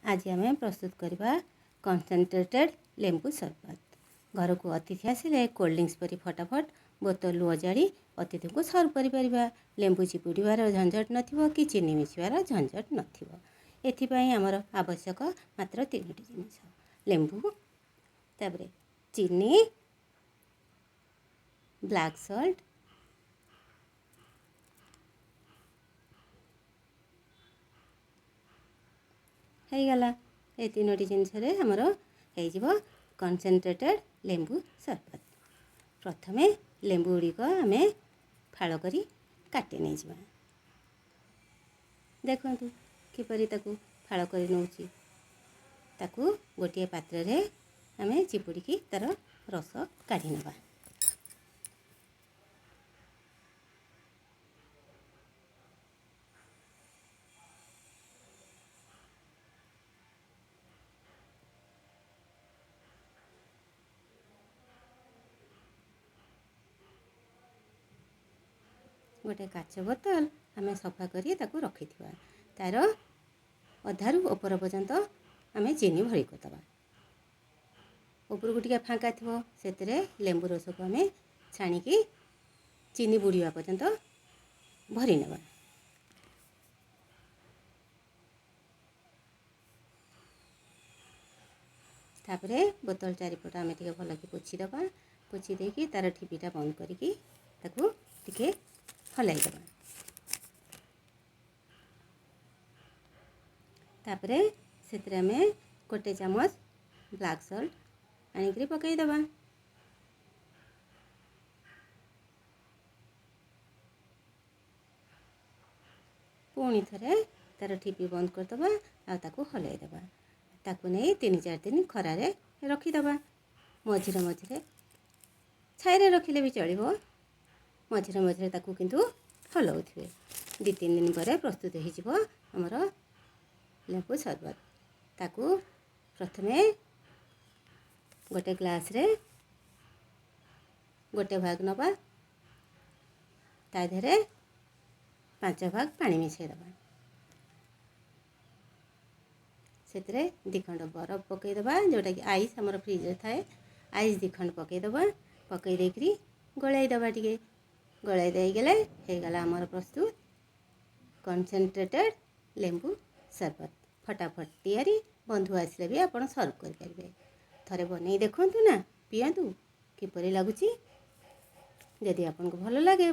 ଆଜି ଆମେ ପ୍ରସ୍ତୁତ କରିବା କନସେନ୍ଟ୍ରେଟେଡ୍ ଲେମ୍ବୁ ସରବତ। ଘରକୁ ଅତିଥି ଆସିଲେ କୋଲ୍ଡ ଡ୍ରିଙ୍କସ୍ ପରି ଫଟାଫଟ ବୋତଲରୁ ଅଜାଡ଼ି ଅତିଥିଙ୍କୁ ସର୍ଭ କରିପାରିବା। ଲେମ୍ବୁ ଚିପୁଡ଼ିବାର ଝଞ୍ଝଟ ନଥିବ କି ଚିନି ମିଶିବାର ଝଞ୍ଝଟ ନଥିବ। ଏଥିପାଇଁ ଆମର ଆବଶ୍ୟକ ମାତ୍ର ତିନୋଟି ଜିନିଷ: ଲେମ୍ବୁ, ତାପରେ ଚିନି, ବ୍ଲାକ୍ ସଲ୍ଟ। ହେଇଗଲା। ଏ ତିନୋଟି ଜିନିଷରେ ଆମର ହେଇଯିବ କନସେନ୍ଟ୍ରେଟେଡ୍ ଲେମ୍ବୁ ସରବତ। ପ୍ରଥମେ ଲେମ୍ବୁ ଗୁଡ଼ିକ ଆମେ ଫାଳ କରି କାଟି ନେଇଯିବା। ଦେଖନ୍ତୁ କିପରି ତାକୁ ଫାଳ କରି ନେଉଛି। ତାକୁ ଗୋଟିଏ ପାତ୍ରରେ ଆମେ ଚିପୁଡ଼ିକି ତା'ର ରସ କାଢ଼ି ନେବା। ଗୋଟେ କାଚ ବୋତଲ ଆମେ ସଫା କରି ତାକୁ ରଖିଥିବା, ତା'ର ଅଧାରୁ ଉପର ପର୍ଯ୍ୟନ୍ତ ଆମେ ଚିନି ଭରି କରିଦେବା। ଉପରକୁ ଟିକେ ଫାଙ୍କା ଥିବ, ସେଥିରେ ଲେମ୍ବୁ ରସକୁ ଆମେ ଛାଣିକି ଚିନି ବୁଡ଼ିବା ପର୍ଯ୍ୟନ୍ତ ଭରି ନେବା। ତାପରେ ବୋତଲ ଚାରିପଟ ଆମେ ଟିକେ ଭଲକି ପୋଛିଦେବା। ପୋଛି ଦେଇକି ତା'ର ଠିପିଟା ବନ୍ଦ କରିକି ତାକୁ ଟିକେ ହଲାଇ ଦେବା। ତାପରେ ସେଥିରେ ଆମେ ଗୋଟେ ଚାମଚ ବ୍ଲାକ୍ ସଲ୍ଟ ଆଣିକିରି ପକାଇଦେବା। ପୁଣି ଥରେ ତା'ର ଠିପି ବନ୍ଦ କରିଦେବା ଆଉ ତାକୁ ହଲାଇ ଦେବା। ତାକୁ ନେଇ 3-4 ଦିନ ଖରାରେ ରଖିଦେବା। ମଝିରେ ମଝିରେ ଛାଇରେ ରଖିଲେ ବି ଚଳିବ। ମଝିରେ ମଝିରେ ତାକୁ କିନ୍ତୁ ହଲାଉଥିବେ। 2-3 ଦିନ ପରେ ପ୍ରସ୍ତୁତ ହେଇଯିବ ଆମର ଲେମ୍ବୁ ସରବତ। ତାକୁ ପ୍ରଥମେ ଗୋଟେ ଗ୍ଲାସ୍ରେ ଗୋଟେ ଭାଗ ନେବା, ତା ଦେହରେ 5 ଭାଗ ପାଣି ମିଶାଇ ଦେବା। ସେଥିରେ 2 ଖଣ୍ଡ ବରଫ ପକାଇଦେବା, ଯେଉଁଟାକି ଆଇସ୍ ଆମର ଫ୍ରିଜ୍ରେ ଥାଏ। ଆଇସ୍ 2 ଖଣ୍ଡ ପକାଇଦେବା। ପକାଇ ଦେଇକରି ଗୋଳାଇ ଦେବା। ଟିକେ ଗୋଳାଇ ଦେଇଗଲେ ହେଇଗଲା ଆମର ପ୍ରସ୍ତୁତ କନସେନ୍ଟ୍ରେଟେଡ୍ ଲେମ୍ବୁ ସରବତ। ଫଟାଫଟ ତିଆରି, ବନ୍ଧୁ ଆସିଲେ ବି ଆପଣ ସର୍ଭ କରିପାରିବେ। ଥରେ ବନେଇ ଦେଖନ୍ତୁ ନା, ପିଅନ୍ତୁ କିପରି ଲାଗୁଛି। ଯଦି ଆପଣଙ୍କୁ ଭଲ ଲାଗେ